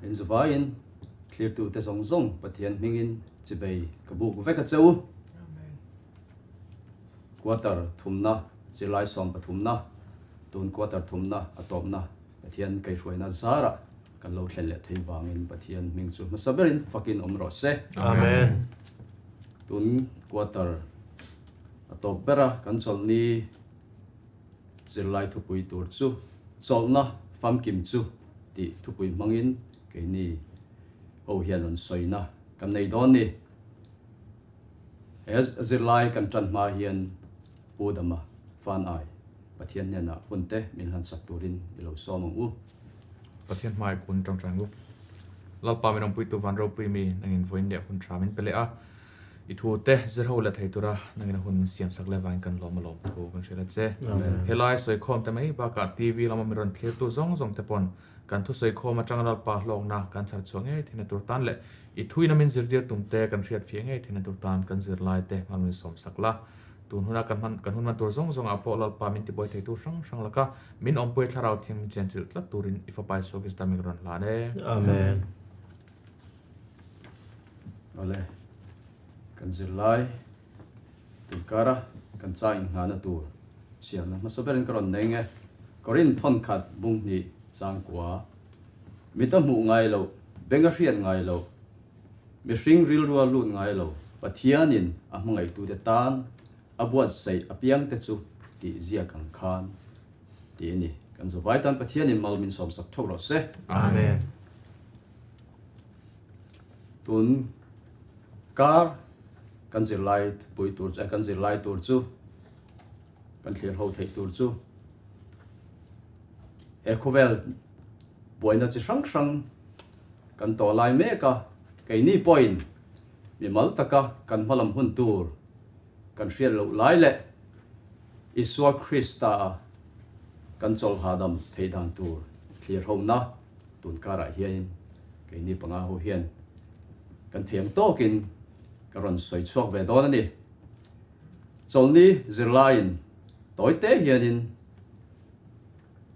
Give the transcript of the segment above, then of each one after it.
In zavaiin thlirtute zawng zawng Pathian hmingin chibei ka buk vek a che u. Quarter thumna, zirlai sawmpathumna, tun quarter thumna a tawpna Pathian kaihhruaina zarah kan lo thlen leh thei vangin Pathian hming chu hmasa berin fakin awm rawh se. Amen. Tun quarter a tawp bera kan chawlhni zirlai thupui tur chu chawlhna famkim chu tih thupui hmangin keini ho hian rawn sawina kan nei dawn ni. He zirlai kan tan hma hian Pu Dama Fan Ai Pathian hnenah hun te min hlansak turin i lo sawm ang u. Pathian hmai kun tawngtai ang u. Lalpa min awmpuitu van ropui mi nangin vawiin leh hun tha min pe leh a. I thu te zir ho leh thei tura nangin a hun min siam sak leh vangin kan lawm a lawm thu kan hrilh a che. Helai sawikhawm te mai bakah TV lama min rawn thlirtu zawng zawng te pawn kan thusawikhawm atanga Lalpa hlawkna kan chhar chhuah ngei theihna tur tan leh i thuina min zirtir tum te kan hriat fiah ngei theihna tur tan kan zirlai te hman min sawm sak la. Tun huna kan hman kan hun hman tur zawng zawngah pawh Lalpa min tibuai theitu hrang hrang laka min awmpui thlarau thiang min chenchilh tlat turin i fapa Isua Krista min rawn hlan e. Amen. Awle, kan zirlai tuikara kan cha inghahna tur chhiarna hmasa berin ka rawn nei nge. Korinth thawnkhat bung hnih changkua, Mit a hmuh ngai loh, beng a hriat ngai loh, Mihring rilrua lut ngai lo, Pathianin a hmangaihtute tan a buatsaih apiangte chu tih ziak ang khan tih a ni. Kan zavai tan Pathianin mal min sawmsak theuh rawh se. Amen. Tun kar kan zirlai pui tur chu, kan zirlai tur chu, kan thlir ho theih tur chu he khawvel buaina chi hrang hrang kan tawh lai mek a, keini pawhin mimal taka kan hmalam hun tur kan hriat loh lai leh Isua Krista a kan chawlh hahdam theih dan tur thlir hona tun karah hianin keini panga ho hian kan thiam tawkin ka rawn sawi chhuak ve dawn a ni. Chawlhni zirlaiin tawite hianin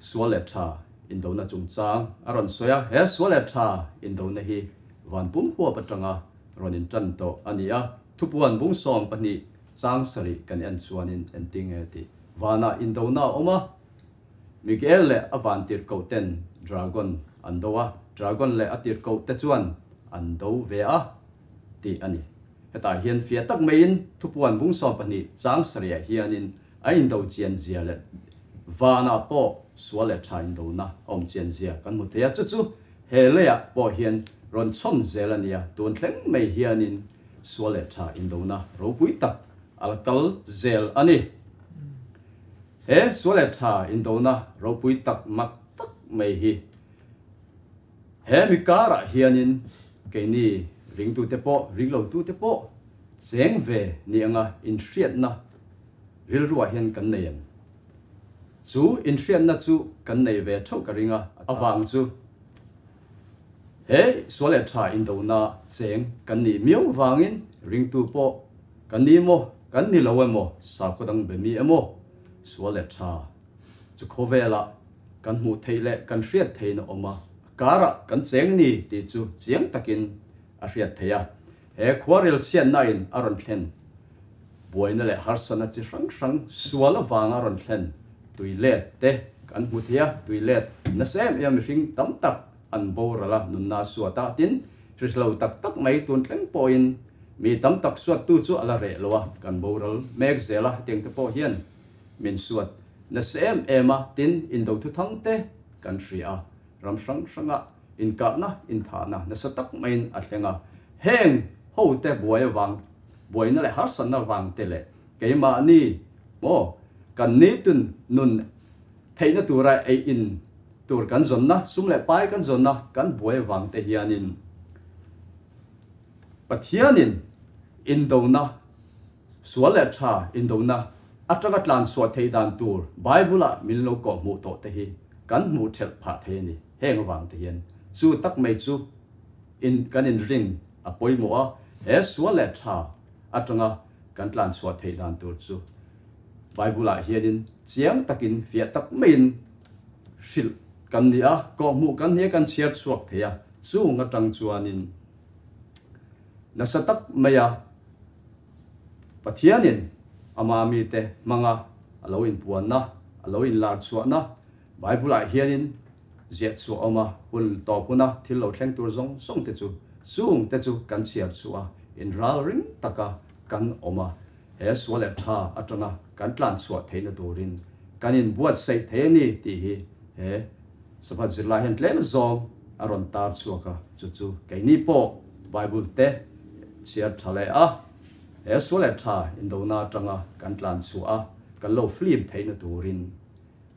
Sual leh tha indona chungchang a rawn sawi a, he sual leh tha indona hi van pum huap atanga rawn intan tawh a ni a, thupuan bung 12 chang sarih kan en chuanin enting e tih vanah indona a awm a, Mikael leh a van tirhkoh ten dragon an do a, dragon leh a tirhkoh te chuan an do ve a tih a ni. Hetah hian fiah tak maiin thupuan bung 12 chang sarihah hianin A indo chian zia leh vanah pawh sual leh tha indona a awm chian zia kan hmu thei a, chu chu he leiah pawh hian rawn chhawn zel a nia, tun thleng mai hianin sual leh tha indona ropui tak a la kal zel a ni. He sual leh tha indona ropui tak mak tak mai hi he mi karah hianin keini ringtute pawh ringlotute pawh cheng ve ni anga inhriatna Rilruah hian kan nei em? Chu inhriatna chu kan nei ve theuh ka ring a, avang chu he sual leh tha indona cheng kan nih miau vangin ringtu pawh kan ni emaw kan ni lo emaw sakhaw dang be mi emaw sual leh tha chu khawvelah kan hmuh theih leh kan hriat theihin a awm a, a karah kan cheng ni tih chu chiang takin a hriat theih a. He khuarel chhiatnain a rawn thlen buaina leh harsatna chi hrang hrang sual avanga rawn thlen tui let te kan hmu thei a, tui let nasa em em mihring tam tak an boral a, nunna a suat a, tin hrislo tak tak mai tun thleng pawhin mi tam tak suattu chu a la reh lo a, kan boral mek zel a, hetiang te pawh hian min suat nasa em em a, tin indo thuthang te kan hria a, ram hrang hranga Inkahna, inthahna nasa tak maiin a thleng a. Heng hote buai avang, buaina leh harsatna vang te leh keimahni maw kan nitun nun theihna tura ei in tur kan zawnna, sum leh pai kan zawnna kan buai avang te hianin Pathianin indona, sual leh tha indona atanga tlanchhuah theih dan tur Bible-ah min lo kawhhmuh tawh te hi kan hmuh thelh phah thei a ni. Heng avang te hian chu tak mai chu in kan inring a pawimawh a, he sual leh tha atanga kan tlan chhuah theih dan tur chu Bible ah hianin chiang takin fiah tak maiin hrilh kan ni a, kawhhmuh kan ni a, kan chhiar chhuak thei a. Chung atang chuanin nasa tak maia Pathianin ama mite hmanga a lo inpuanna, a lo inlar chhuahna Bible-ah hianin ziah chhuah a awm a, hun tawp huna thil lo thleng tur zawng zawng te chu chung te chu kan chhiar chhuah a, inral ring taka kan awm a, he sual leh tha atanga kan tlan chhuah theihna turin kan inbuatsaih thei a ni tih hi he Sabbath zirlai hian tlem zawng a rawn tar chhuak a, chu chu keini pawh Bible te chhiar tha leh a, he sual leh tha indona atanga kan tlan chhuah a, kan lo flim theihna turin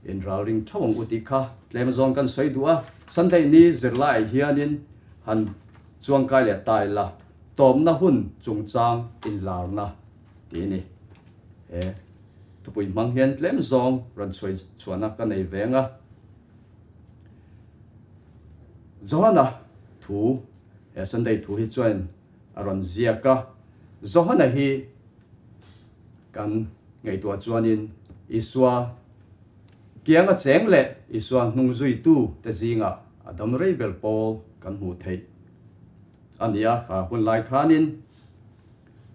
Inralring tho ang u tih kha tlem zawng kan sawi duh a, Sunday ni zirlaiah hianin han chuangkai leh ta ila, tawpna hun chungchang inlarna tih a ni. He thupui hmang hian tlem zawng rawn chhuai chhuahna ka nei ve ang a. Johana thu, he Sunday thu hi chuan a rawn ziak a, Johana hi Kan ngaihtuah chuanin Isua kianga cheng leh Isua hnung zuitu te zingah a dam rei ber pawl kan hmuh theih a ni a. Kha hun lai khanin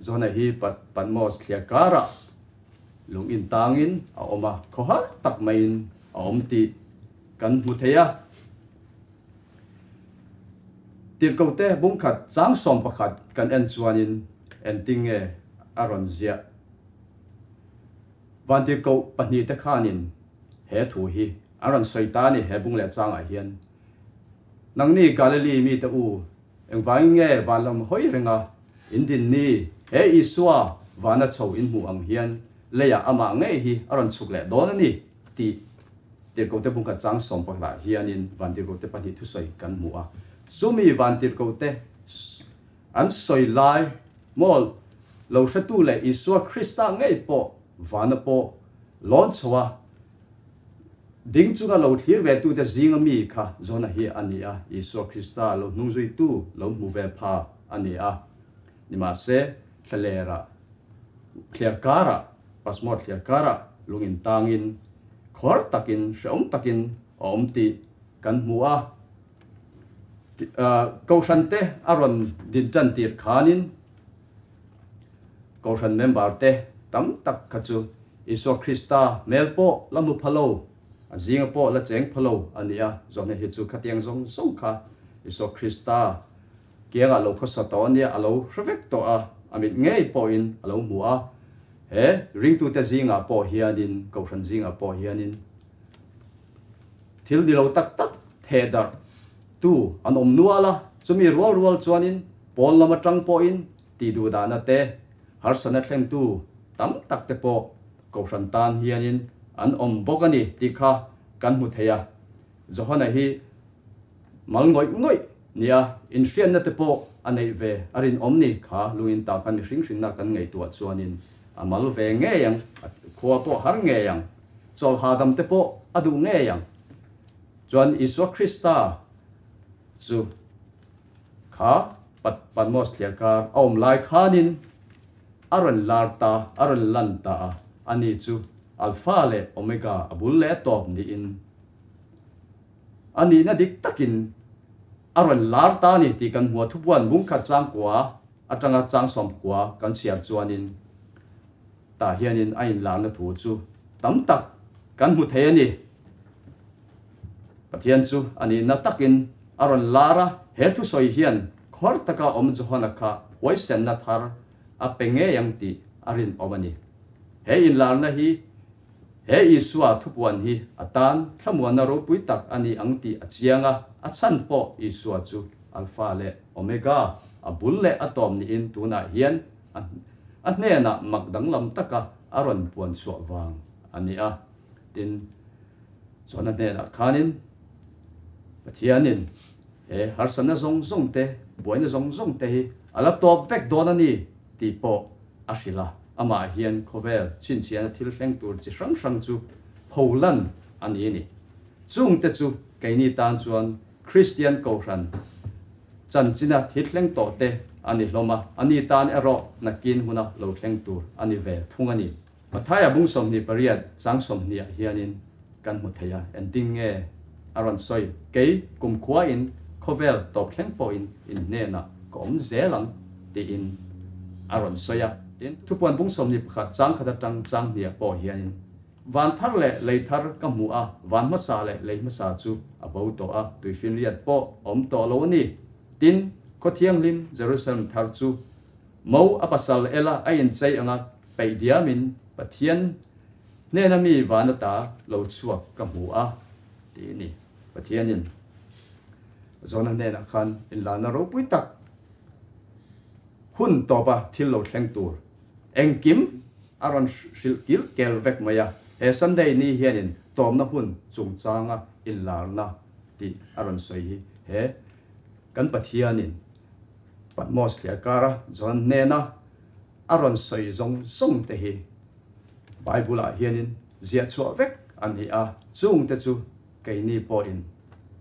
Johana hi Patmos thliar karah lung in tangin a awm a, khawhar tak maiin a awm tih kan hmu thei a. Tirhkohte bungkhat chang 11 kan en chuanin engtin nge a rawn ziah? Van tirhkoh pahnihte khanin he thu hi an rawn sawi ta a ni he bung leh changah hian. Nangni Galili mite u, engvangin nge van lam hawi renga in din ni? He Isua vana chho in hmuh ang hian leiah amah ngei hi a rawn chhuk leh dawn a ni tih Tirhkohte bungkhat chang 11 ah hianin van tirhkohte pahnih thusawi kan hmu a. Chumi van tirhkohte an sawi lai maw lo hretu leh Isua Krista ngei pawh vana pawh lawn chho a, ding chunga lo thlir ve tute zinga mi kha Johna hi a ni a, Isua Krista lo hnungzuitu lo hmu ve pha a ni a. Nimahse, thlalera thliar karah, passport thliar karah lung in tangin khawr takin, hrehawm takin a awm tih kan hmu a. Kohhran te a rawn din tan tir khanin Kohhran member te tam tak kha chu Isua Krista hmel pawh la hmu pha lo, a zinga pawh la cheng pha lo a ni a. Zawhna hi chu khatiang zawng zawng kha Isua Krista Kiangah lo khawsa tawh a nia, a lo hre vek tawh a, a mit ngei pawhin a lo hmu a. He ringtute zingah pawh hianin, kohhran zingah pawh hianin thil ni lo tak tak theh darh tu an awm nual a, chumi rual rual chuanin pawn lam atang pawhin tih duh dahna te, harsatna thlengtu tam tak te pawh kohhran tan hianin an awm bawk a ni tih kha kan hmu thei a. Johana hi Mal ngawih ngawih nia inhriatna te pawh a neih ve a rinawm ni kha lungin ta khan mihring hrinna kan ngaihtuah chuanin a mal ve ngei ang, a khua pawh har ngei ang, chawlh hahdam te pawh a duh ngei ang. Chuan Isua Krista chu kha Patmos thliarkar a awm lai khanin a rawn lar ta, a rawn lan ta a, ani chu Alpha leh Omega a bul leh a tawp niin A nihna dik takin a rawn lar ta a ni tih kan hmu a, thupuan bungkhat changkua atanga chang 90 kan chhiar chuanin tah hianin a inlarna thu chu tam tak kan hmu thei a ni. Pathian chu a nihna takin a rawn lar a, he thusawi hian khawr taka awm Johana kha huaisenna thar a pe ngei ang tih a rinawm a ni. He inlarna hi He Isua thupuan hi a tan thlamuanna ropui tak a ni ang tih a chiang a, a chhan pawh Isua chu Alpha leh Omega, a bul leh a tawp niin tunah hian a hnenah mak danglam taka a rawn puan chhuah vang a ni a. Tin, chuan a hnenah khanin Pathianin he harsatna zawng zawng te, buaina zawng zawng te hi a la tawp vek dawn a ni tih pawh a hrilh a, amah hian khawvel chhinchhiahna thil thleng tur chi hrang hrang chu pholan a ni a ni. Chungte chu keini tan chuan Kristian Kohhran chanchina thil thleng tawh te a ni hlawm a, a ni tan erawh nakin huna lo thleng tur a ni ve thung a ni. Mathaia bung 28 chang 20 ah hianin kan hmu thei a, engtin nge a rawn sawi? Kei kumkhua in khawvel tawp thleng pawhin in hnenah ka awm zel ang, tiin a rawn sawi a. Tin, thupuan bung 21 chang khat atang chang hniah pawh hianin, Van thar leh lei thar ka hmu a, van hmasa leh lei hmasa chu a bo tawh a, tuifinriat pawh awm tawh lo a ni. Tin, khaw thianghlim Jerusalem thar chu mo a pasal ela a inchei anga peih diamin Pathian hnena mi van ata lo chhuak ka hmu a, tih a ni. Pathianin Jona hnenah khan inlana ropui tak hun tawpa thil lo thleng tur engkim a rawn hrilh kil kel vek mai a. He Sunday ni hianin tawmna hun chungchanga inlarna tih a rawn sawi hi he kan Pathianin Patmos thliarkara Jona hnena a rawn sawi zawng zawng te hi Bible-ah hianin ziah chhuah vek a ni a, chungte chu keini pawhin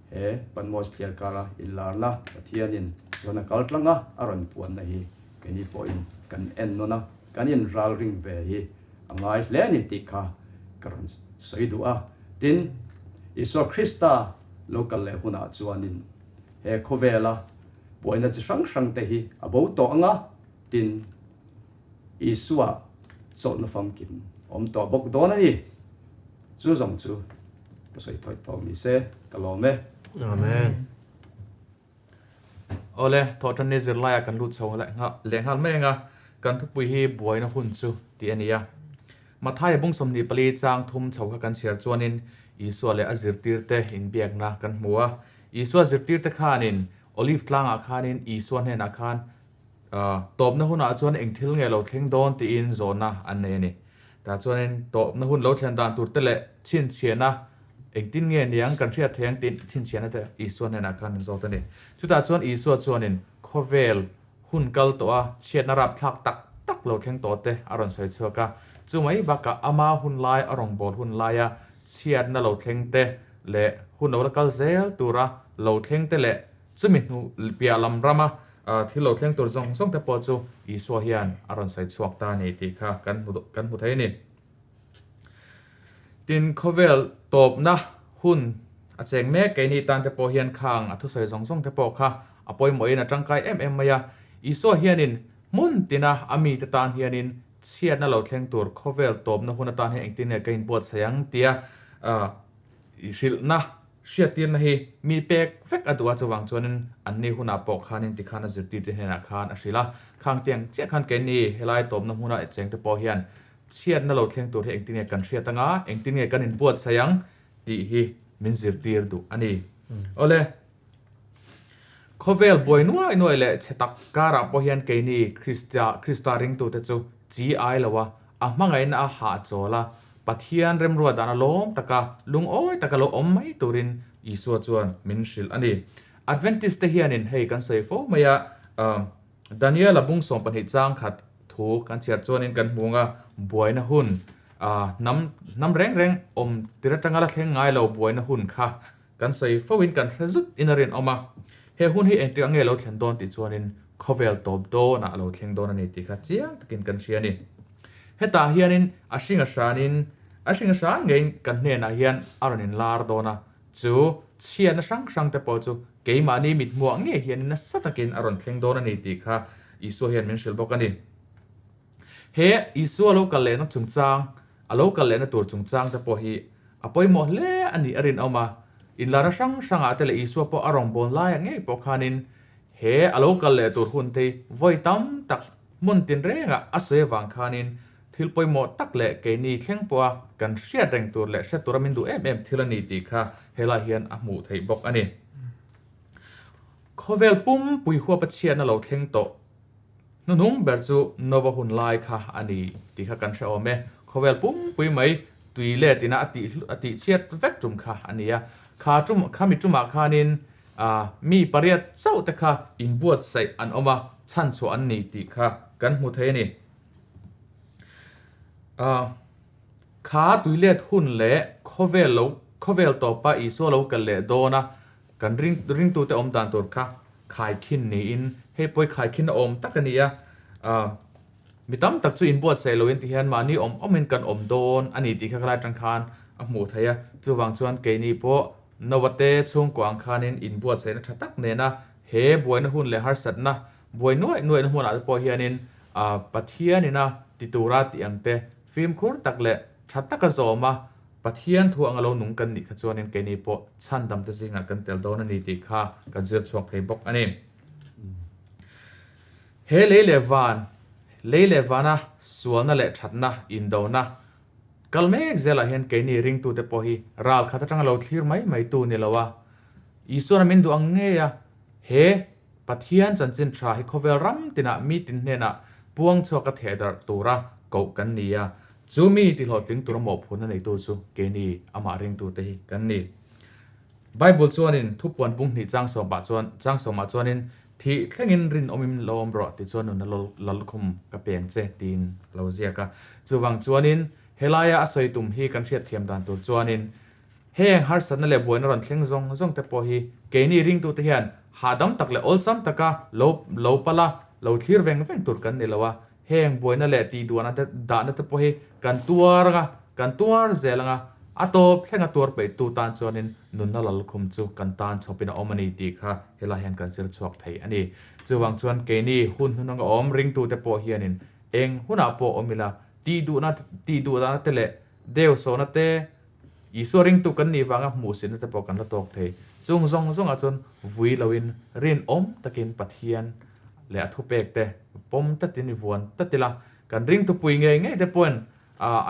he Patmos thliarkara inlarna Pathianin Jona kal tlanga a rawn puanna hi keini pawhin kan en nawn a, kan inralring ve hi a ngai hle a ni tih kha ka rawn sawi duh a. Tin, Isua Krista lo kal leh hunah chuanin he khawvela buaina chi hrang hrangte hi a bo tawh ang a, Tin, Isua chawlhna famkim awm tawh bawk dawn a ni. Chu zawng chu ka sawi thawih tawh ni se, ka lawm e. Amen. Awle, thawhtanni zirlaiah kan lut chho leh nghal mai ang a, kan thupui hi buaina hun chu tih a ni a. Mathaia bung 24 chang thum chho kha kan chhiar chuanin Isua leh a zirtirte inbiakna kan hmu a. Isua zirtirte khanin Olive tlangah khanin Isua hnenah khan Tawpna hunah chuan eng thil nge lo thleng dawn tiin zawhna an nei a ni. Tah chuanin tawpna hun lo thlen dan tur te leh chhinchhiahna engtin nge niang kan hriat thei ang tiin chhinchhiahna te Isua hnenah khan an zawt a ni. Chutah chuan Isua chuanin khawvel hun kal tawh a chhiatna rapthlak tak tak lo thleng tawh te a rawn sawi chhuak a. Chu mai bakah ama hun lai a rawngbâwl hun laia chhiatna lo thleng te leh hun lo la kal zel tura lo thleng te leh Chumi hnu piah lam rama thil lo thleng tur zawng zawng te pawh chu Isua hian a rawn sawi chhuak ta a ni tih kha kan hmu kan hmu thei a ni. Tin, khawvel tawpna hun a cheng mek keini tan te pawh hian khang a thusawi zawng zawng te pawh kha a pawimawhin a tangkai em em mai a. Isua hianin hmun tina a mite tan hianin chhiatna lo thleng tur khawvel tawpna hun atan hian engtin nge ka inbuatsaih ang tia hrilhna Hriattirna hi mi pek vek a duh a, chuvang chuanin anni hunah pawh khanin tikhan a zirtirte hnenah khan a hrilh a, khang tiang chiah khan keini helai tawpna hmuna chengte pawh hian chhiatna lo thleng tur hi engtin nge kan hriat anga, engtin nge kan inbuatsaih ang tih hi min zirtir duh a ni. Awle, khawvel buai nuai nuai leh chhe tak karah pawh hian keini Krista Krista ringtute chu chi ai lo a, A hmangaihna a hahchawl a, Pathian remruat dan a lawm taka lungawi taka lo awm mai turin Isua chuan min hrilh a ni. Adventist te hianin hei kan sawi fo mai a, Daniela bung 12 chang khat thu kan chhiar chuanin kan hmu ang a, buaina hun, hnam hnam reng reng awm tir atanga la thleng ngai lo buaina hun kha Kan sawi fo in kan hre zut in a rinawm a, he hun hi engtik ang nge lo thlen dawn tih chuanin khawvel tawp dawnah a lo thleng dawn a ni tih kha chiang takin kan hria a ni. Hetah hianin a hring a hranin a hring a hran ngeiin kan hnenah hian a rawn inlar dawn a, chu chhiatna hrang hrang te pawh chu keimahni mithmuah ngei hianin nasa takin a rawn thleng dawn a ni tih kha Isua hian min hrilh bawk a ni. He Isua lo kal lehna chungchang, a lo kal lehna tur chungchang te pawh hi a pawimawh hle a nih a rinawm a. Inlarna hrang hrangah te leh Isua pawh a rawngbâwl laiah ngei pawh khanin he a lo kal leh tur hun te hi vawi tam tak hmun tinrengah a sawi avang khanin thil pawimawh tak leh keini thleng pawha kan hriat reng tur leh hre tura min duh em em thil a ni tih kha helai hian a hmuh theih bawk a ni. Khawvel pumpui huapa chhiatna lo thleng tawh Hnuhnung ber chu Nova hun lai kha a ni tih kha kan hre awm e. Khawvel pumpui mai tui let ina a tih a tih chhiat vek tum kha a ni a. Kha tum khami tumah khanin mi pariat chauh te kha inbuatsaih an awm a, chhanchhuah an ni tih kha kan hmu thei a ni. Kha tui let hun leh khawvel lo khawvel tawpa Isua lo kal leh dawn a, Kan ring ringtute awm dan tur kha khaikhin niin hei pawi khaikhin a awm tak a ni a, ah mi tam tak chu inbuatsaih loin ti hian mahni awm awmin kan awm dawn a ni tih kha ka lai atang khan a hmuh theih a, chuvang chuan keini pawh Noah te chhungkua ang khanin inbuatsaihna tha tak nena he buaina hun leh harsatna buai nuaih nuaihna hmunah te pawh hianin Pathianina ti tura tih ang te fimkhur tak leh tha taka zawm a Pathian thu anga lo nung kan nih kha chuanin keini pawh chhandam te zingah kan tel dawn a ni tih kha kan zir chhuak thei bawk a ni. He lei leh van, lei leh vana sualna leh thatna, indona kal mek zelah hian keini ringtute pawh hi ral khat atanga lo thlir mai mai tu ni lo a, Isuan a min duh ang ngei a, he Pathian chanchin tha hi khawvel ram tinah mi tin hnenah puang chhuak a theh darh tura koh kan ni a, chu mi tihlawhtling tura mawhphurhna neitu chu keini amah ringtute hi kan ni. Bible chuanin thupuan bung hnih chang sawmah chuan chang sawmah chuanin Thih thlengin rinawmin lo awm rawh tichuan nuna lallukhum ka peng che tiin a lo ziak a. Chuvang chuanin helaia a sawi tum hi kan hriatthiam dan tur chuanin heng harsatna leh buaina rawn thleng zawng zawng te pawh hi keini ringtute hian hahdam tak leh awlsam taka lo lo pala lo thlir veng veng tur kan ni lo a. Heng buaina leh tihduahna te dahna te pawh hi kan tuar anga, kan tuar zel anga, a tawp thlenga tuar peihtu tan chuanin nunna lalkhum chu kan tan chhawpin a awm a ni tih kha helai hian kan zir chhuak thei a ni. Chuvang chuan keini hun hnun anga awm ringtute pawh hianin eng hunah pawh awm ila tihduhna tihduhdahna te leh deusawhna te, Isua ringtu kan nih vanga hmuhsitna te pawh kan la tawk thei. Chung zawng zawngah chuan vui loin rinawm takin Pathian leh a thupek te pawm tatin i vuan tat ila. Kan ringtupui ngei ngei te pawhin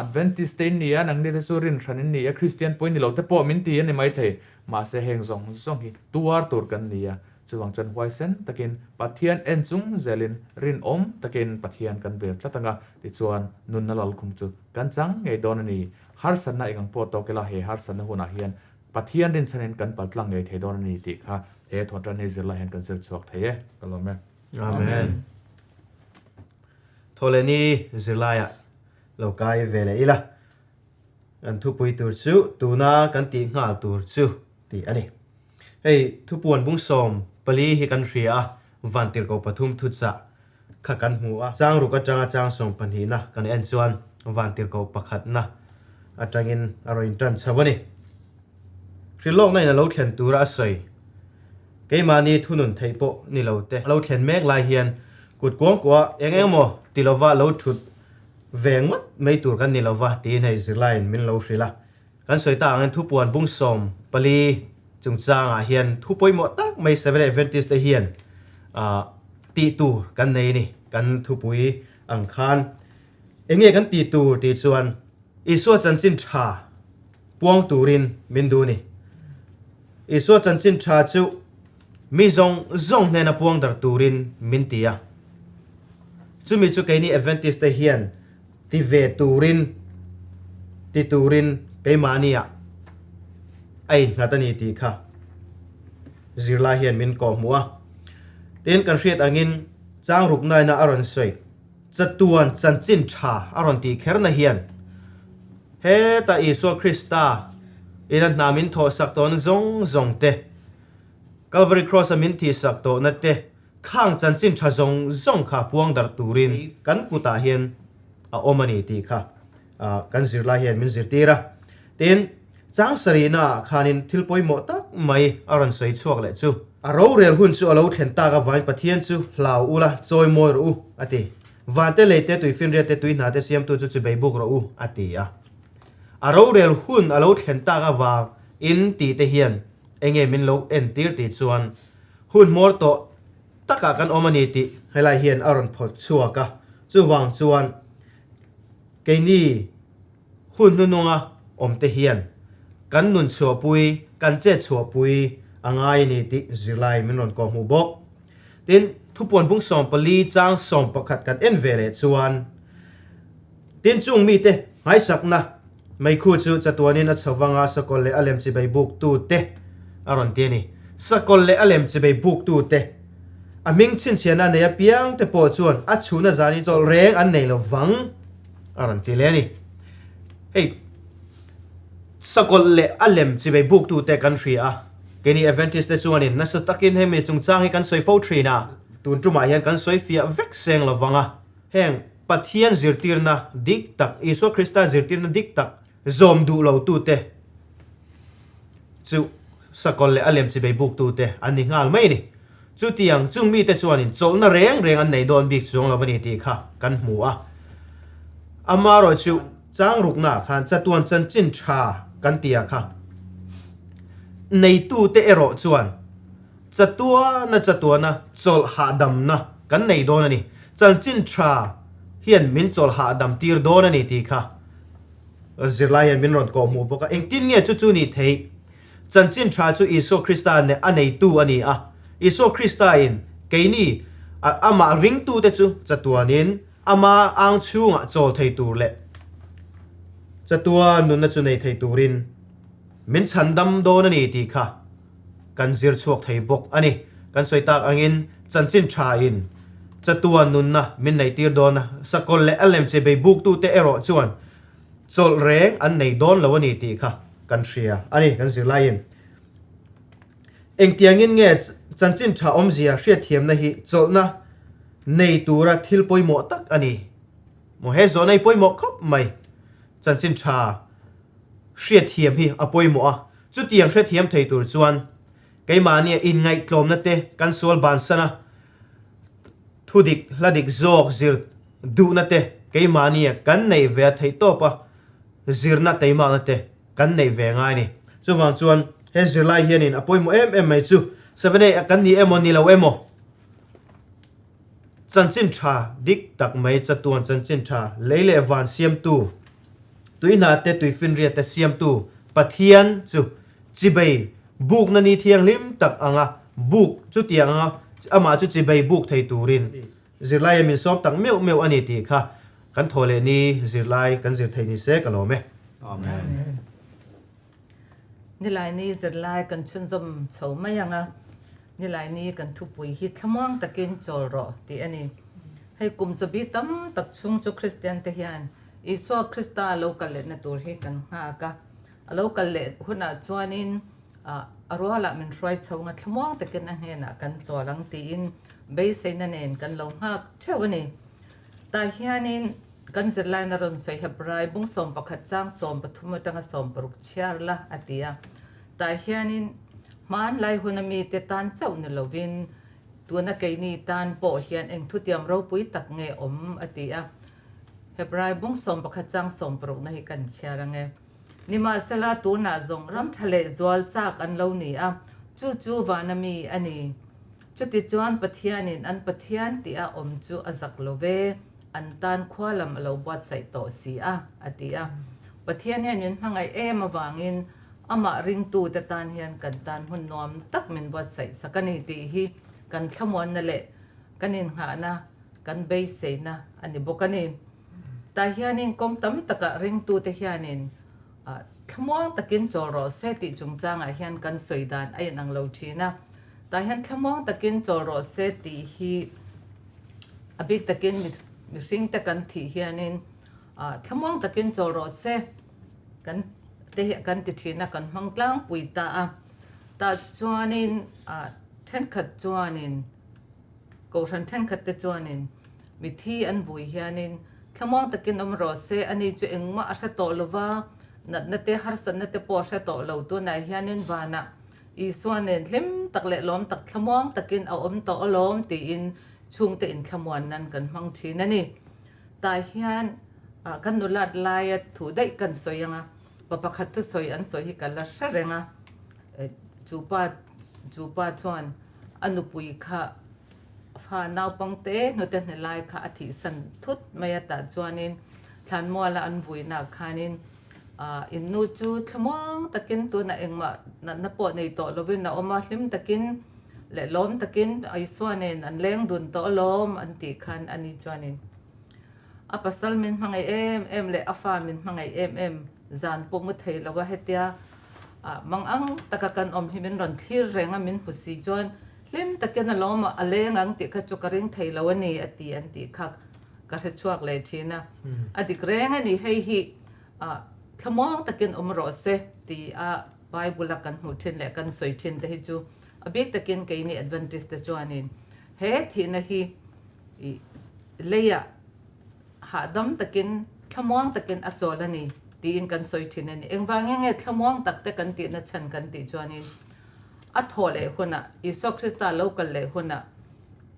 Adventist te in ni a, nangni te chu rin hran in ni a, Kristian pawh in ni lo te pawh min ti a ni maithei. Mahse heng zawng zawng hi tuar tur kan ni a, chuvang chuan huaisen takin Pathian en chung zelin rinawm takin Pathian kan bel tlat anga tichuan nunna lalkhum chu kan chang ngei dawn a ni. Harsatna eng ang pawh tawk ila he harsatna hunah hian Pathian rinchhanin kan paltlang ngei thei dawn a ni tih kha he thawhtan hi zirlai hian kan zir chhuak thei e. Ka lawm e. Amen. Thawhlehni zirlaiah lo kai ve leh ila, kan thupui tur chu tuna kan tih nghal tur chu tih a ni. Hei thupuan bungsawm pali hi kan hria a, vantirhkoh pathum thuchah kha kan hmu a, chang ruk atanga chang 12na kan en chuan vantirhkoh pakhatna atangin a rawn intan chho a ni. Hrilhlawkna in a lo thlen tura a sawi, keimahni thunun theih pawh ni lo te a lo thlen mek lai hian kut kuangkuah eng eng emaw ti lova lo thut ve ngawt mai tur kan ni lova tiin hei zirlaiin min lo hrilh a. Kan sawi ta angin thupuan bung 14 chungchangah hian thu pawimawh tak mai Seventh Adventist te hian tih tur kan nei a ni. Kan thupui ang khan enge kan tih tur tih chuan Isua chanchin tha puang turin min duh a ni. Isua chanchin tha chu mi zawng zawng hnena puang dar turin min ti a. Chumi chu keini Adventist te hian Ti ve turin, ti turin keimahniah a innghat a ni tih kha zirlai hian min kawhhmuh a. Tin, kan hriat angin chang ruknaina a rawn sawi, chatuan chanchin tha a rawn tih kherna hian heta Isua Krista ina hna min thawhsak tawhna zawng zawng te, Calvary Cross-a min thihsak tawhna te, Khang chanchin tha zawng zawng kha puang darh turin kan kutah hian a awm a ni tih kha kan zirlai hian min zirtir a. Tin, chang sarihna ah khanin thil pawimawh tak mai a rawn sawi chhuak leh chu, A rorel hun chu a lo thlen tak avangin Pathian chu hlau ula chawi mawi rawh u, a ti. Vante lei te, tuifinriat te, tui hna te siamtu chu chibei buk rawh u, a ti a. A rorel hun a lo thlen tak avangin tih te hian enge min lo entir tih chuan Hun hmawr tawh takah kan awm a ni tih helai hian a rawn phawt chhuak a, chuvang chuan keini hun hnununga awmte hian kan nun chhuahpui, kan chet chhuahpui a ngai a ni tih zirlai min rawn kawhhmuh bawk. Tin, thupuan bung 14 chang 11 kan en ve leh chuan tin chung mite nghaisakna Meikhu chu chatuanin a chho vanga sakawlh leh a lem chibei buktute a rawn ti a ni. Sakawlh leh a lem chibei buktute, a hming chhinchhiahna a nei apiangte pawh chuan a chhuna zanin chawlh reng an nei lo vang a rawn ti leh a ni. Hei, sakawlh leh a lem chibei buktute kan hria a, keini Adventist te chuanin nasa takin hemi chungchang hi kan sawi fo thin a, tun tumah hian kan sawi fiah vek seng lo vang a, heng, Pathian zirtirna dik tak, Isua Krista zirtirna dik tak zawm duh lo tute chu Sakawlh leh a lem chibei buktute an ni nghal mai a ni. Chutiang chung mite chuanin chawlhna reng reng an nei dawn bik chuang lo a ni tih kha kan hmu a. Amarawh chu chang ruknaah khan chatuan chanchin tha kan ti a kha. Neitute erawh chuan chatuana chatuana chawlh hahdamna kan nei dawn a ni. Chanchin tha hian min chawlh hahdam tir dawn a ni tih kha zirlai hian min rawn kawhhmuh bawk a. Engtin nge chu chu nih theih? Chanchin tha chu Isua Krista nen a neitu a ni a. Isua Krista-in keini amah ringtute chu chatuanin ama ang chhungah chawl thei tur leh chatuan nunna chu nei thei turin min chhandam dawn a ni tih kha kan zir chhuak thei bawk a ni. Kan sawi tak angin chanchin thain chatuan nunna min neihtir dawn a, sakawlh leh a lemche bei buktute erawh chuan Chawlh reng an nei dawn lo a ni tih kha kan hria a ni kan zirlaiin. Engtiangin nge chanchin tha awmzia hriatthiamna hi chawlhna nei tura thil pawimawh tak a ni maw? He zawhna hi pawimawh khawp mai. Chanchin tha hriatthiam hi a pawimawh a, chutiang hrethiam thei tur chuan keimahnia inngaihtlawmna te kan sual bansan a, Thu dik, hla dik zawk zir duhna te keimahnia kan neih ve a theih tawp a, zirna teimakna te kan neih ve ngai a ni. Chuvang chuan he zirlai hianin a pawimawh em em mai chu Seven-A a kan ni emaw ni lo emaw chanchin tha dik tak mai chatuan chanchin tha lei leh van siamtu, tuihna te tuifinriat te siamtu Pathian chu Chibei bukna ni thianghlim tak anga buk chutiang anga amah chu chibei buk thei turin zirlaia min sawm tak meuh meuh a ni tih kha kan thaw leh ni zirlai kan zir thei ni se ka lawm e. Amen. Nilai ni zirlai kan chhunzawm chho mai anga nilai ni kan thupui hi thlamuang takin chawl rawh tih a ni. Hei kum zabi tam tak chhung chu Kristian te hian Isua Krista lo kal lehna tur hi kan nghak a. A lo kal leh hunah chuanin a rualah min hruai chho nga thlamuang takin a hnenah kan chawl ang tiin beiseina nen kan lo nghak theuh a ni. Tah hianin kan zirlaina rawn sawi Hebrai bung 11 chang 13 atanga 16 chhiar la a ti a. Tah hianin hmanlai huna mite tan chauh ni lovin tuna keini tan pawh hian eng thutiam ropui tak nge awm a ti a. Hebrai bung 11 chang 16 na hi kan chhiar ang e. Nimahsela tunah zawng ram tha leh zual chak an lo ni a, chu chu vana mi a ni. Chutichuan Pathianin an Pathian tih a awm chu a zak lo ve, an tan khua lam a lo buatsaih tawh si a, a ti a. Pathian hian min hmangaih em avangin amah ringtute tan hian kan tan hun nuam tak min buatsaih sak a ni tih hi kan thlamuanna leh kan innghahna kan beiseina a ni bawk a ni. Tah hianin kawng tam takah ringtute hianin thlamuang takin chawl rawh se tih chungchangah hian kan sawi dan a inang lo thin a. Tah hian thlamuang takin chawl rawh se tih hi a bik takin mihringte kan thih hianin thlamuang takin chawl rawh se kan te hi kan ti thin a, kan hmang tlangpui ta a. Tah chuanin thenkhat chuanin Kohhran thenkhat te chuanin mithi an vui hianin thlamuang takin awm rawh se, ani chu engmah a hre tawh lo va, natna te harsatna te pawh a hre tawh lo. Tunah hianin vanah Isua nen hlim tak leh lawm tak thlamuang takin a awm tawh alawm tiin chhungte inthlamuan nan kan hmang thin a ni. Tah hian kan nulat laia thu daih kan sawi ang a, pa pakhat thusawi an sawi hi ka la hre reng a, chu pa chu pa chuan A nupui kha fa naupangte hnute hne lai kha a thihsan thut mai a tah chuanin thlanmuala an vuinak khanin in nu chu thlamuang takin tunah engmah natna pawh nei tawh lovin a awm a, hlim takin leh lawm takin Isua nen an leng dun tawh alawm an tih khan ani chuanin A pasal min hmangaih em em leh a fa min hmangaih em em zan pawh mu thei lo a, hetia mang ang taka kan awm hi min rawn thlir reng a, min hmu si chuan hlim takin a lawm a leng ang tih kha chu ka ring thei lo a ni a ti an tih kha ka hre chhuak leh thin a. A dik reng a ni, hei hi thlamuang takin awm rawh se ti a Bible a kan hmuh thin leh kan sawi thin te hi chu a bik takin keini Adventist te chuanin he thihna hi I leiah hahdam takin, thlamuang takin a chawl a ni tiin kan sawi thin a ni. Engvangin nge thlamuang tak te kan tihna chhan kan tih chuanin? A thawh leh hunah, Isua Krista lo kal leh hunah,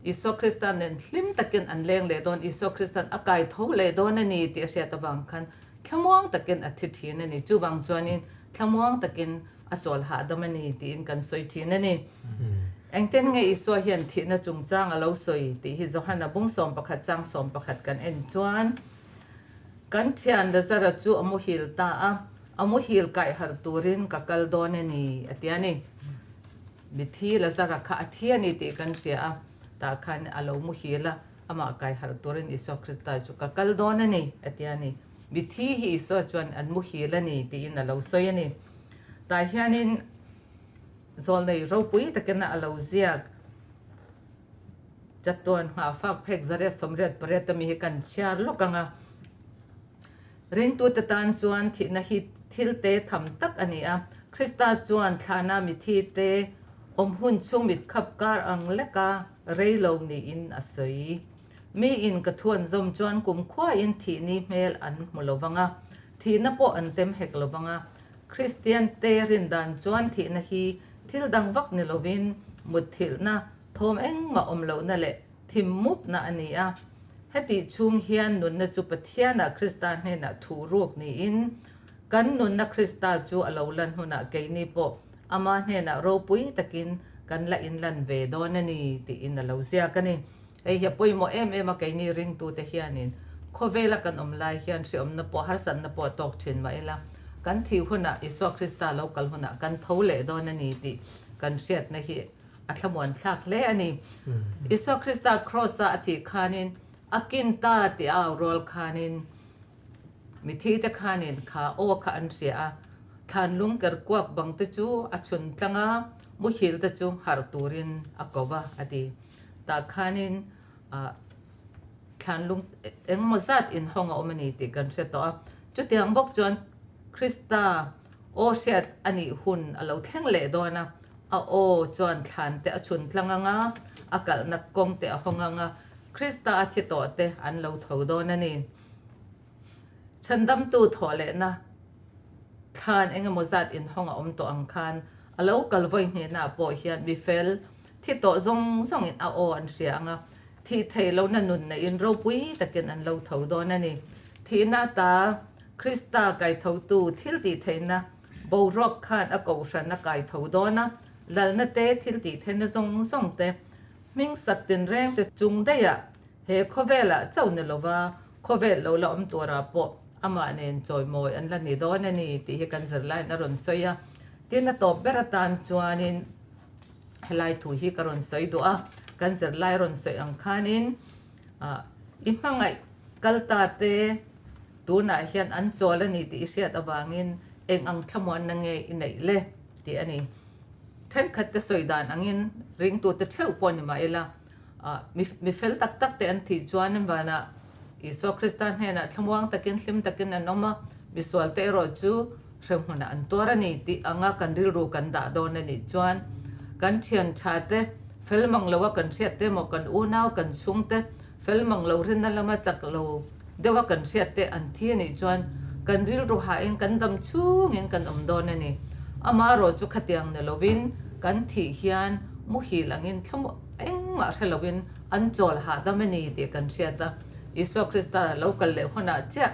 Isua Krista nen hlim takin an leng leh dawn, Isua Krista'n a kai tho leh dawn a ni tih a hriat avang khan thlamuang takin a thi thin a ni. Chuvang chuanin thlamuang takin a chawl hahdam a ni tiin kan sawi thin a ni. Engtin nge Isua hian thihna chungchang a lo sawi tih hi Johana bung 11 chang 11 kan en chuan, Kan thian Lazara chu a muhil ta a, a muhil kaih harh turin ka kal dawn a ni, a ti a ni. Mithi Lazara kha a thi a ni tih kan hria a, tah khan a lo muhil a, amah kai harh turin Isua Krista chu ka kal dawn a ni, a ti a ni. Mithi hi Isua chuan an muhil a ni tiin a lo sawi a ni. Tah hianin zawlnei ropui takina a lo ziak. Chatuan nghahfak phek 188 ami hi kan chhiar lawk ang a. Ringtute tan chuan thihna hi thil te tham tak a ni a. Krista chuan thlana mithi te awm hun chhung mit khap kar ang leka rei lo niin a sawi. Miin ka thu an zawm chuan kumkhuain thihni hmel an hmu lo vang a, thihna pawh an tem hek lo vang a. Kristian te rindan chuan thihna hi thil dang vak ni lovin mutthilhna, Thawm engmah awm lohna leh thim mupna a ni a. Hetih chhung hian nunna chu Pathianah Krista hnenah thuh ruk niin, kan nunna Krista chu a lo lan hunah keini pawh Ama hnenah ropui takin kan la inlan ve dawn a ni tiin a lo ziak a ni. Hei hi a pawimawh em em a keini ringtute hianin khawvela kan awm lai hian hriawmna pawh harsatna pawh a tawk thin mah ila kan thih hunah Isua Krista lo kal hunah kan tho leh dawn a ni tih kan hriatna hi a thlamuan thlak hle a ni. Isua Krista Kraws-a a thih khanin a kin ta tih a au rual khanin mithite khanin kha aw kha an hria a, thlanlung ker kuak bang te chu a chhun tlang a, muhil te chu harh turin a ko va a ti. Tah khanin thlanlung engmaw zat inhawng a awm a ni tih kan hre tawh a. Chutiang bawk chuan Krista aw hriat a nih hun a lo thleng leh dawn a. A aw chuan thlan te a chhun tlang ang a, a kalhna kawng te a hawng ang a, Krista a thi tawh te an lo tho dawn a ni. Chhandamtu thawh lehna thlan eng emaw zat inhawng a awm tawh ang khan a lo kal vawi hnenah pawh hian mi fel thi tawh zawng zawngin a aw an hria ang a, thih theih lohna nun neihin ropui takin an lo tho dawn a ni. Thihna ata Krista kaithotu thiltih theihna Boruak khan a kohhran a kai tho dawn a, lalna te, thil tih theihna zawng zawng te, hming sak tinreng te chung daihah he khawvelah chauh ni lova khawvel lo la awm turah pawh amah nen chawimawi an la ni dawn a ni tih hi kan zirlaiin a rawn sawi a. Tin, a tawp ber atan chuanin helai thu hi ka rawn sawi duh a, kan zirlai rawn sawi ang khanin i hmangaih kal ta te, Tunah hian an chawl a ni tih i hriat avangin eng ang thlamuanna nge i neih le? tih a ni. Thenkhatte sawi dan angin ringtute theuh pawh ni mah ila, mi fel tak tak te an thih chuan vanah Isua Krista hnenah thlamuang takin hlim takin an awm a, misualte erawh chu hremhmunah an tuar a ni tih anga kan rilru kan dah dawn a nih chuan kan thian tha te fel mang loa kan hriat te emaw kan unau kan chhungte Fel mang lo rinna lama chak lo deuha kan hriat te an thi a nih chuan kan rilru hahin kan dam chhungin kan awm dawn a ni. Amaherawh chu khatiang ni lovin kan thih hian muhil angin thlamuah engmah hre lovin an chawl hahdam a ni tih kan hriat a. Isua Krista lo kal leh hunah chiah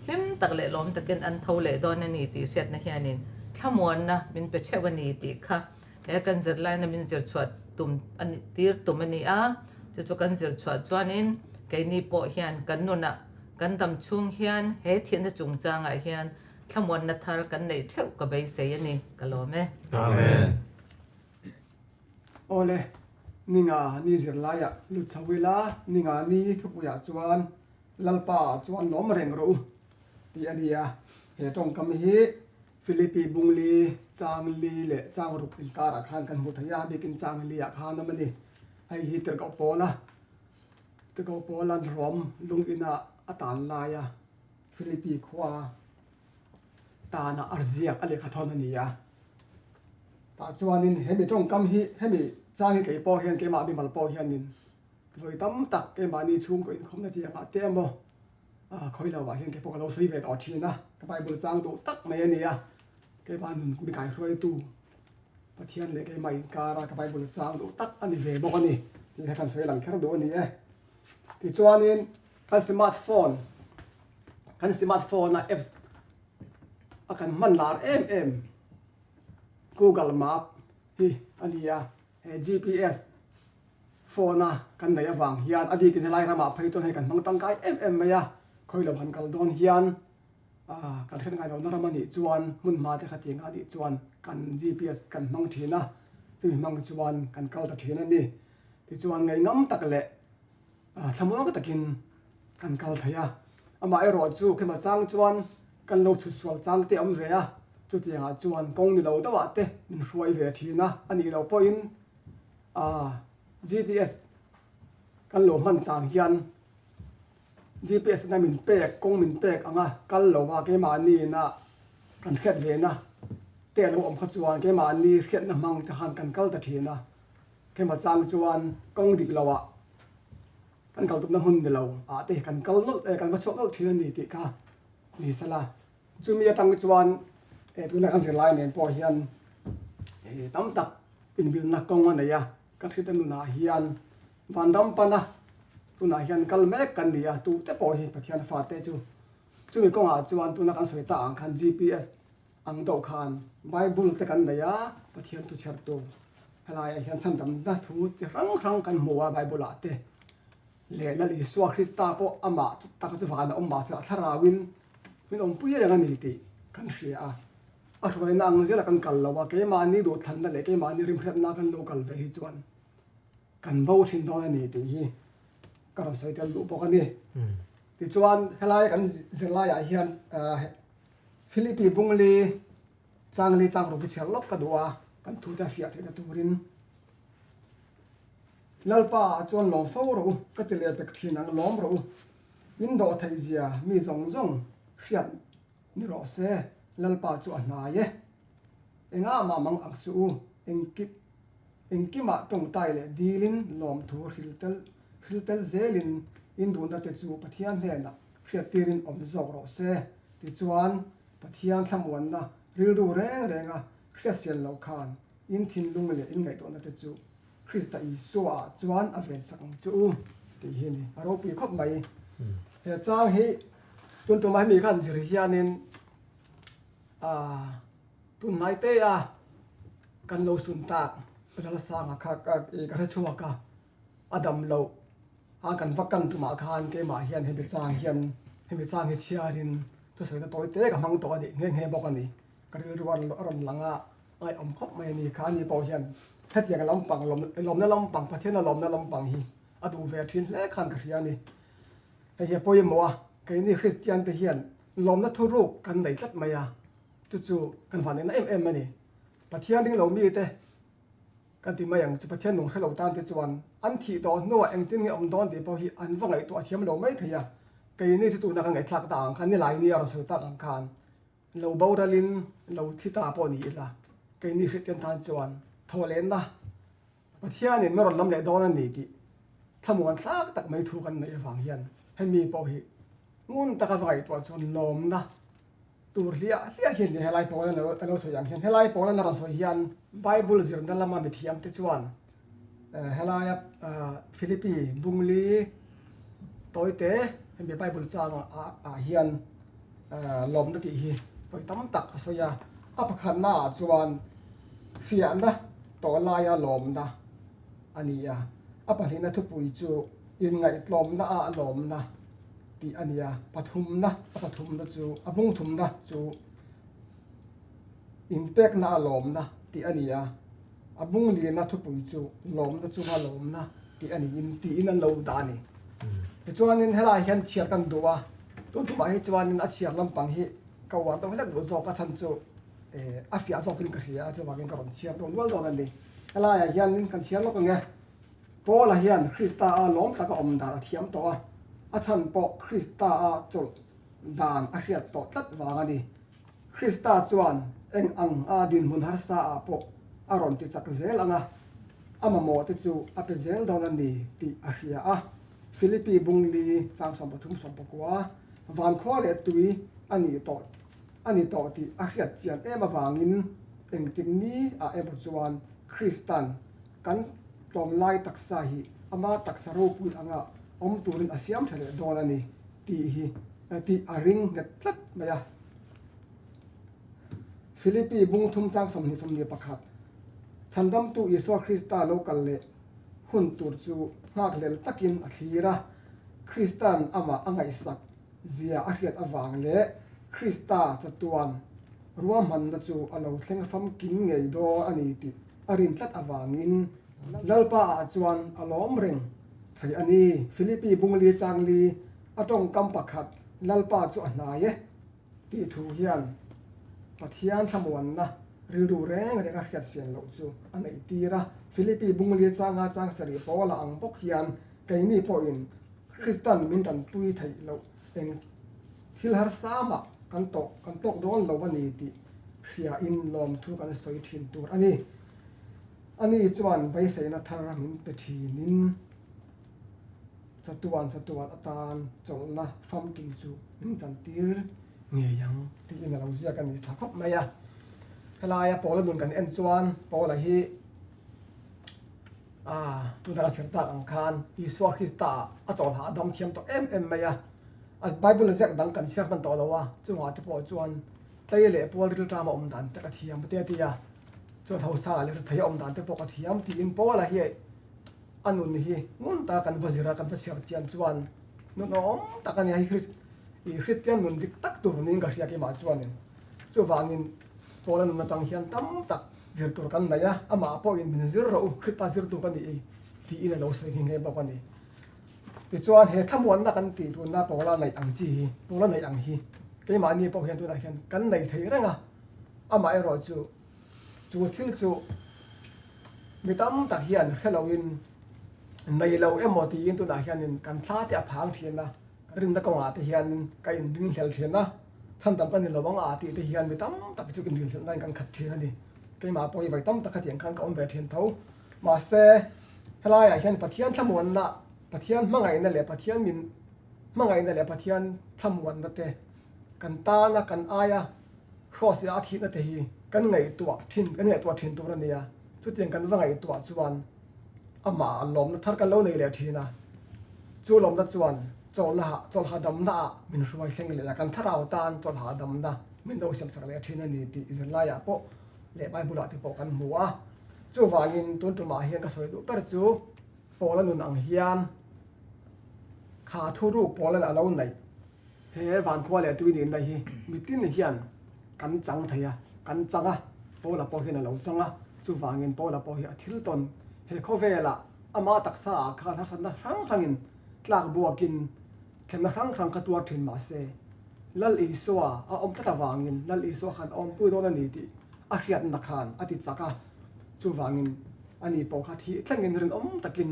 hlim tak leh lawm takin an tho leh dawn a ni tih hriatna hianin thlamuanna min pe theuh a ni tih kha He kan zirlaina min zir chhuah tum a ni tir tum a ni a, chu chu kan zir chhuah chuanin keini pawh hian kan nunah kan dam chhung hian he thihna chungchangah hian thlamuanna thar kan neih theuh ka beisei a ni, ka lawm e. Amen. Awle, ninga ni zirlaiah lut chho ila, ninga ni thupuiah chuan Lalpa ah chuan lawm reng rawh u tih a ni a, he tawngkam hi Philippi bungli, changli leh changruk inkarah khan kan hmu thei a, bikin changli ah khan awm a ni. Hei hi Tirhkoh Paula, Tirhkoh Paula'n Rom lung ina a tan laia Philippi khua tana a ziak a lehkha thawn a ni a. Tah chuanin hemi tawngkam hi, hemi chang hi kei pawh hian, keimah mimal pawh hianin vawi tam tak keimahni chhungkaw inkhawmna tiangah te emaw, Khawi lo ah hian kei pawh ka lo sawi ve tawh thin a, ka Bible chang duh tak mai a ni a, keimah nun mi kaihruaitu Pathian leh keimah inkara ka Bible chang duh tak a ni ve bawk a ni tih kha kan sawi lang kher duh a ni e. Tichuanin kan smart phone kan smart phone a apps a kan hman lar em em Google Map hi a ni a, he GPS phone a kan neih avang hian a bikin helai ramah phei chuan hei kan hmang tangkai em em mai a, khawi lo han kal dawn hian kan hriat ngai lohna ram a nih chuan hmun hma te khatiang a nih chuan kan GPS kan hmang thin a, chumi hmang chuan kan kal ta thin a ni. Tichuan ngaihngam tak leh thlamuang takin kan kal thei a, amaherawh chu khema chang chuan kan lo chhut sual chang te a awm ve a, chutiangah chuan kawng ni lo deuhah te min hruai ve thin a, a nih loh pawhin GPS kan lo hman chang hian GPS in a min pek, kawng min pek anga kal lo a keimahni ina kan hriat ve na te a lo awm kha chuan keimahni hriatna hmang te khan kan kal ta thin a, keimah chang chuan kawng dik lo ah kan kal tumna hmun ni lo ah te kan kal nawlh eh kan va chhuak nawlh thin a ni tih kha ni sela. Chumi atang chuan eh tuna kan zirlai nen pawh hian eh tam tak inbilna kawng a nei a, ka hriat nunah hian vanram pana tunah hian kal mek kan ni a, tute pawh hi Pathian fate chu chumi kawngah chuan tuna kan sawi ta ang khan GPS ang deuh khan Bible te kan nei a, Pathian thu chhertu helaiah hian chhandamna thu chi hrang hrang kan hmu a Bible ah te. Leh Lal Isua Krista pawh amah chu taka chu van a awm mahse a thlarauin min awmpui reng a ni tih kan hria a. A hruaina ang zela kan kal lo a, keimahni duhthlanna leh keimahni rimhriatna kan lo kal ve hi chuan kan bo thin dawn a ni tih hi ka rawn sawi tel duh bawk a ni. Tichuan helai kan zirlaiah hian Philippi Bungli Changli Changruk hi chhiar lawk ka duh a, kan thute a fiah theihna turin. Lalpa ah chuan lawm fo rawh u, ka ti leh pek thin ang, lawm rawh u. In dawh theih zia mi zawng zawng hriat ni rawh se, Lalpa chu a hnai e. Engah mah mang ang suh u, engkip engkimah tawngtai leh dilin lawmthu hril tel hril tel zelin in duhna te chu Pathian hnenah hriattirin awm zawk rawh se, tichuan Pathian thlamuanna rilru reng renga hriatsian loh khan In thinlung leh in ngaihtuahna te chu Krista Isua ah chuan a ven chak ang che u tih hi a ni. A ropui khawp mai. He chang hi tun tumah hemi khan zir hianin ah tun hnai te a kan lo sun tak Lalsanga kha ka hre chhuak a, a dam loh a kan va kan tumah khan keimah hian hemi chang hian hemi chang hi chhiarin thusawina tawi te ka hmang tawh a nih nghe nghe bawk a ni. Ka rilru a rawn lang a. Ngaihawm khawp mai a ni kha ani pawh hian hetiang lampang lawmna lampang Pathiana lawmna lampang hi a duh ve thin hle khan ka hria a ni. Hei hi a pawimawh a, keini Kristian te hian lawmna thuruk kan nei tlat mai a, chu chu kan vanneihna em em a ni. Pathian ring lo mite kan ti mai ang chu Pathian nung hre lo tan te chuan an thih tawh hnuah engtin nge awm dawn tih pawh hi an va ngaihtuah thiam lo mai thei a, keini chu tuna kan ngaihthlak ta ang khan nilai nia rawn sawi tak ang khan Lo boralin lo thi ta pawh ni ila, keini Kristian tan chuan thawhlehna Pathianin min rawn lam leh dawn a ni tih thlamuan thlak tak mai thu kan neih avang hian hemi pawh hi ngun taka va ngaihtuah chuan lawmna tur hliah hliah hi a ni. Helai pawla a lo sawi ang hian helai pawla na rawn sawi hian Bible zirna lama mithiamte chuan Helaia Philippi Bungli tawite hemi Bible chang ah hian lawmna tih hi pawi tam tak a sawi a, a pakhatna ah chuan fiahna tawh laia lawmna a ni a, a pahnihna thupui chu inngaihtlawmna ah lawmna tih a ni a, pathumna a pathumna chu a bungthumna chu inpekna a lawmna tih a ni a. A bung liana thupui chu lawmna chunga lawmna tih a niin tiin an lo dah a ni. Tichuanin helaiah hian chhiar kan duh a, tun tumah hi chuanin a chhiar lampang hi ka uar deuh hlek duh zawk a chhan chu a fiah zawkin ka hria a, chuvangin ka rawn chhiar deuh nual dawn a ni. Helaiah hianin kan chhiar lawk ang e. Paula hian Krista a lawm taka awm dan a thiam tawh a, a chhan pawh Krista a chawlh dan a hriat tawh tlat vang a ni. Krista chuan eng ang a dinhmun harsa ah pawh a rawn ti chak zel ang a, a mamawh te chu a pe zel dawn a ni tih a hria a. Philippi bungli chang 33 19 Vankhua leh tui a nih tawh a ni tawh tih a hriat chian em avangin. Engtik ni ah emaw chuan Kristan kan tlawmlai taksa hi ama taksa ropui anga awm turin a siam tha leh dawn a ni tih hi tih a ring nghet tlat mai a. Philippi bung thum chang 21, Chhandamtu Isua Krista lo kal leh hun tur chu nghakhlel takin a thlir a, Krista'n amah a ngaihsak zia a hriat avang leh Krista chatuan ruahmanna chu a lo thleng famkim ngei dawn a ni tih a rin tlat avangin Lalpa ah chuan a lawm reng thei a ni. Philippi bungli changli a tawngkam pakhat Lalpa chu a hnai e. Tih thu hian Pathian thlamuanna rilru reng reng a hriat sian loh chu a neih tir a. Philippi bungli changa chang sarih Paula ang bawk hian keini pawhin Kristan min tanpui theih loh eng thil harsa mah kan tawk kan tawk dawn lo a ni tih hriain lawmthu kan sawi thin tur a ni. Ani chuan beiseina thar min pe thinin Chatuan chatuan atan chawlhna famkim chu min chantir ngei ang tiin a lo ziak a ni tha khawp mai a. Helaia Paula nun kan en chuan Paula hi ah tuna ka chhiar tak ang khan Isua Krista ah a chawlhah a dam thiam tawh em em mai a. A Bible ziak dang kan chhiar hman tawh lo a, chungah te pawh chuan tlei leh pual rilṭam a awm dan te ka thiam te a ti a, chuan hausa leh rethei a awm dan te pawh ka thiam tiin Paula hi A nun hi ngun taka kan va zir a, kan va chhiar chian chuan nun awm tak a ni a, hei hi Kristian nun dik tak tur niin ka hria keimah chuanin. Chuvangin Paula nun atang hian tam tak zir tur kan nei a, amah pawhin min zir rawh u, Krista zirtu ka nih i tiin a lo sawi nghe nghe bawk a ni. Tichuan he thlamuanna kan tih tuna Paula neih ang chi hi, Paula neih ang hi keimahni pawh hian tunah hian kan nei thei reng a, amaherawhchu Chu thil chu mi tam tak hian hre loin nei lo emaw tiin tunah hianin kan thla te a phang thin a, rinna kawngah te hianin ka inringhlel thin a, chhan tam ka ni lo ang a tih te hian mi tam tak chu inringhlelhna in kan khat thin a ni. Keimah pawh hi vawi tam tak khatiang khan ka awm ve thin tho. Mahse, helaiah hian Pathian thlamuanna, Pathian hmangaihna leh Pathian min hmangaihna leh Pathian thlamuanna te kan tana kan aia Kraws ila a thihna te hi kan ngaihtuah thin kan ngaihtuah thin tur a nia. Chutiang kan va ngaihtuah chuan amah ah lawmna thar kan lo nei leh thin a. Chu lawmna chuan chawlhna chawlha damna ah min hruai thleng leh a, kan thlarau tan chawlha damna min lo siamsak leh thin a ni tih zirlaiah pawh leh Bible ah te pawh kan hmu a. Chuvangin tun tumah hian ka sawi duh ber chu Paula nun ang hian kha thuruk Paula'n a lo neih He vankhua leh tui nihna hi mitin hian kan chang thei a, kan chang a, Paula pawh hian a lo chang a, chuvangin Paula pawh hi a thil tawn he khawvelah ama taksa ah khan harsatna hrang hrangin tlak buakin thlenna hrang hrang kha tuar thin mahse Lal Isua a awm tlat avangin Lal Isua khan a awmpui dawn a ni tih a hriatna khan a ti chak a, chuvangin ani pawh kha thih thlengin rinawm takin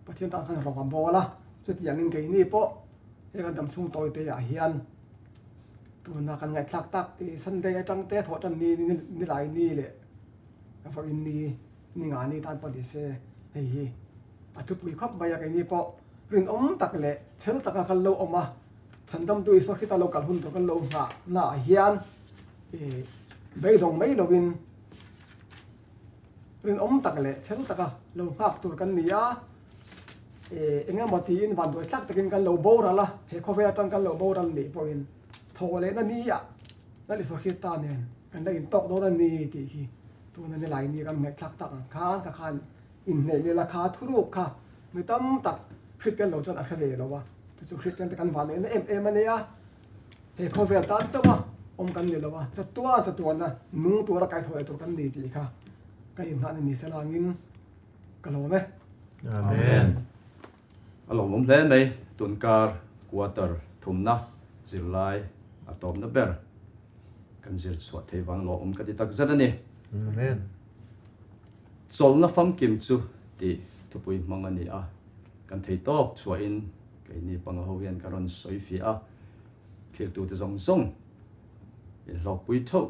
Pathian tan khan rawng a bawl a, chutiangin keini pawh He kan dam chhung tawi te ah hian tuna kan ngaihthlak tak i Sunday atang te thawh tan ni nilai ni leh vawiin ni ni nga ni tan pawh ni se hei hi a thupui khawp mai a keini pawh rinawm tak leh chhel taka kan lo awm a chhandamtu Isua Krista lo kal hun tur kan lo nghah na ah hian i beidawng mai lovin Rinawm tak leh chhel taka lo nghak tur kan ni a, eng emaw tiin vanduai tlak takin kan lo boral a, he khawvel atang kan lo boral nih pawhin thaw lehna ni ah Lal Isua Krista nen kan la intawk dawn a ni tih hi tuna nilai ni kan ngaihthlak tak ang khan ka khan inhneih mila kha thuruk kha mi tam tak Kristian lo chuan a hre ve lo a, chu chu Kristian te kan vanneihna em em a nia. He khawvel tan chauh a awm kan ni lo a, chatuan chatuana nung tura kaithaw leh tur kan ni tih kha ka inhnahna ni se langin ka lawm e. Amen. A lawmawm hle mai tunkar quarter thumna zirlai a tawpna ber kan zir chhuah thei vang lawmawm ka ti takzet a ni. Amen. Chawlhna famkim chu tih thupui hmang a ni a, kan thei tawk chhuahin Keini panga ho hian ka rawn sawi fiah a, thiltute zawng zawng inhlawkpui theuh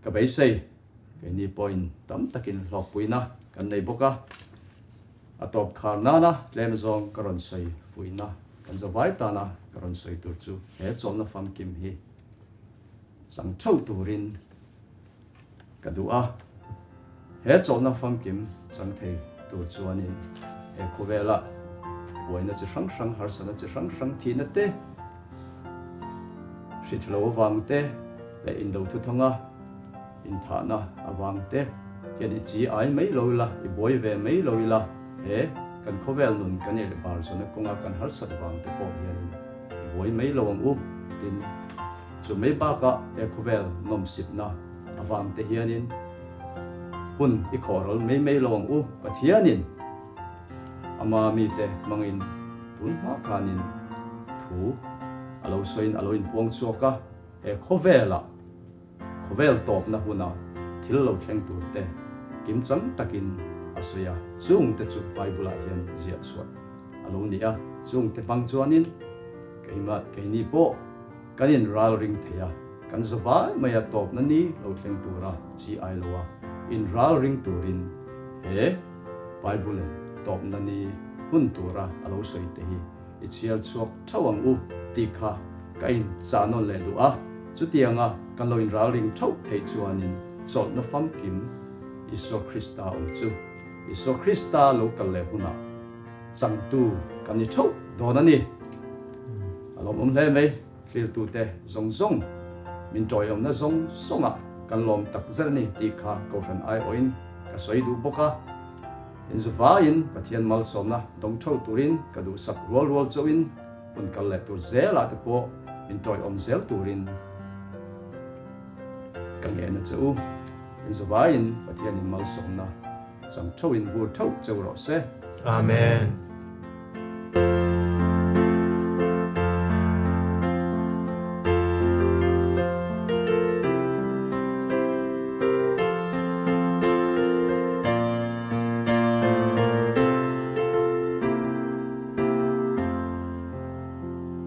ka beisei. Keini pawhin tam takin hlawkpuina kan nei bawk a, a tawp khar nana tlem zawng ka rawn sawi fuihna kan zavai tana ka rawn sawi tur chu he chawlhna famkim hi chang theuh turin. Ka duh a, he chawlhna famkim chang thei tur chuanin he khawvela buaina chi hrang hrang, harsatna chi hrang hrang, thihna te, hritlo avang te leh indo thuthanga inthahna avang te hian i chi ai mai lo ila, i buai ve mai lo ila, he kan khawvel nun kan irh bar zawna kawnga kan harsat vang te pawh hianin i buai mai lo ang u, tin chu mai bakah he khawvel nawmsipna Avang te hianin hun i khawhrawl mai mai lo ang u. Pathianin ama mite hmangin tun hma khanin thu a lo sawiin a lo inpuang chhuak a, he khawvelah, khawvel tawpna huna thil lo thleng tur te kimchang takin a sawi a, chungte chu Bible-ah hian ziah chhuah a lo ni a, chungte hmang chuanin keimah keini pawh Kan inralring thei a, kan zavai mai a tawpna ni lo thleng tura chi ai lo a, inralring turin he Bible in tawpna ni hun tura a lo sawi te hi i chhiar chhuak theuh ang u tih kha ka inchah nawn leh duh a, chutianga kan lo inralring theuh theih chuanin chawlhna famkim Isua Krista awm chu Isua Krista lo kal leh hunah Changtu kan ni theuh dawn a ni. A lawmawm hle mai, thlirtute zawng zawng min tawiawmna zawng zawngah kan lawm tak zet a ni tih kha Kohhran aiawhin ka sawi duh bawk a. Inzuvaiin Pathian malsawmna dawng theuh turin ka duhsak rual rual chauhin hun kal leh tur zelah te pawh min tawiawm zel turin ka ngen a che u. Inzuvaiin Pathianin malsawmna Chang theuhin vur theuh cheu rawh se. Amen.